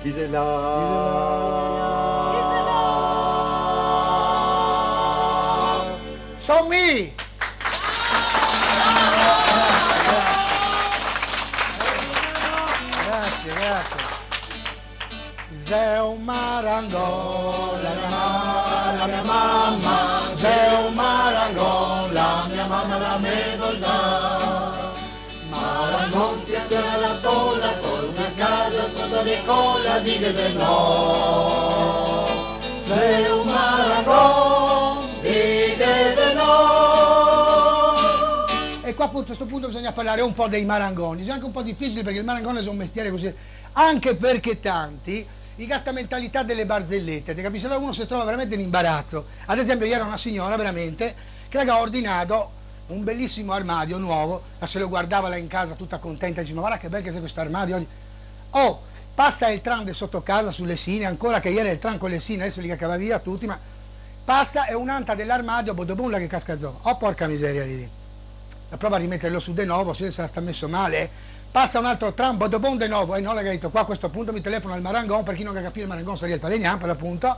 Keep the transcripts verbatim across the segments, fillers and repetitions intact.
Dise là. Son mi! Grazie, grazie. Xe un marangon, la mia ma-, la mia mama, xe un marangon, la mia mama la me vol dar. Marangon, piange la tola, con una casa tutta de cola, dighe de no. Xe un marangon, dighe de no. E qua, apunto, a sto punto bisogna parlare un po' dei marangoni. Xe anche un po' difficile perché el marangon xe un mestiere cusì, anche perché tanti i ga sta mentalità dele barzelete, te capisci? Alora uno se trova veramente in imbarazzo. Ad esempio, iera una signora veramente che la ga ordinà un belisimo armadio novo, la se lo guardava là in casa tuta contenta, dixe: "Ma varda che bel che xe questo armadio ogi." Oh, pasa el tram de soto casa su lesine, ancora che iera el tram co lesine, deso li ga cavà via tuti, ma pasa e un'anta de l'armadio, bodobon, la ghe casca zo. Oh, porca miseria, dise. La prova a rimeterlo su de novo, se, se sarà sta meso male, eh. Pasa un altro tram, bodobon de novo, e no, la ga dito: "Qua a questo punto mi telefono al marangon", parché chi no ga capìo el marangon saria el falegname, par l'apunto.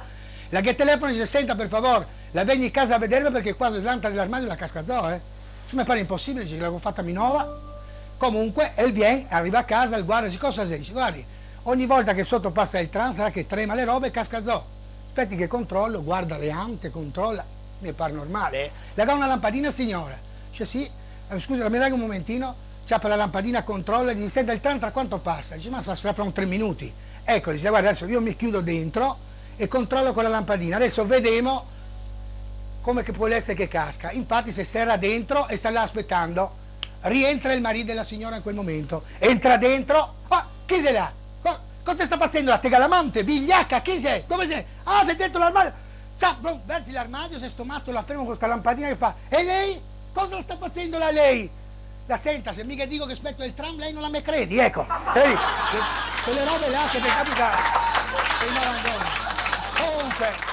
La ghe telefona e dixe: "Senta, per favor, la vegni casa a vederme parché qua l'anta de l'armadio la casca zo, eh." "Se me pare imposibile", dixe, "che la go fata mi nova." Comunque, el vien, el riva a casa, el guarda, dixe: "Cosa xe?" Dixe: "Guardi, ogni volta che soto pasa el tram, sarà che trema le robe e casca zo." Speti che controlo, guarda le ante, controla, me par normale, eh. "La ga una lampadina, signora?" Dixe: "Sì." "Eh, scusi, la me dà un momentino." Ciapa la lampadina, controla, ghe dixe: "Senta, el tram tra quanto pasa?" Dixe: "Ma pasarà fra un tre minuti." "Eco", dixe, "guarda, deso mi me chiudo dentro e controlo co la lampadina. Deso vedemo come che pol esare che casca." Infati se sera dentro e sta là spetando. Rientra el marì de la signora in quel momento. Entra dentro. "Ma chi xe là? Co-, cosa te sta fazendo là? Te ga l'amante, vigliaca, chi xe? Dove xe?" "Ah, xe dentro l'armadio." Ciò, bum, verzi l'armadio, xe sto mato, la fermo co sta lampadina che fa: "E lei? Cosa sta fazendo là lei?" "La senta, se mi ghe digo che speto el tram, lei no la me credi, eco." E lì, que-, quele robe là che te capita, che i marangoni. Comunque,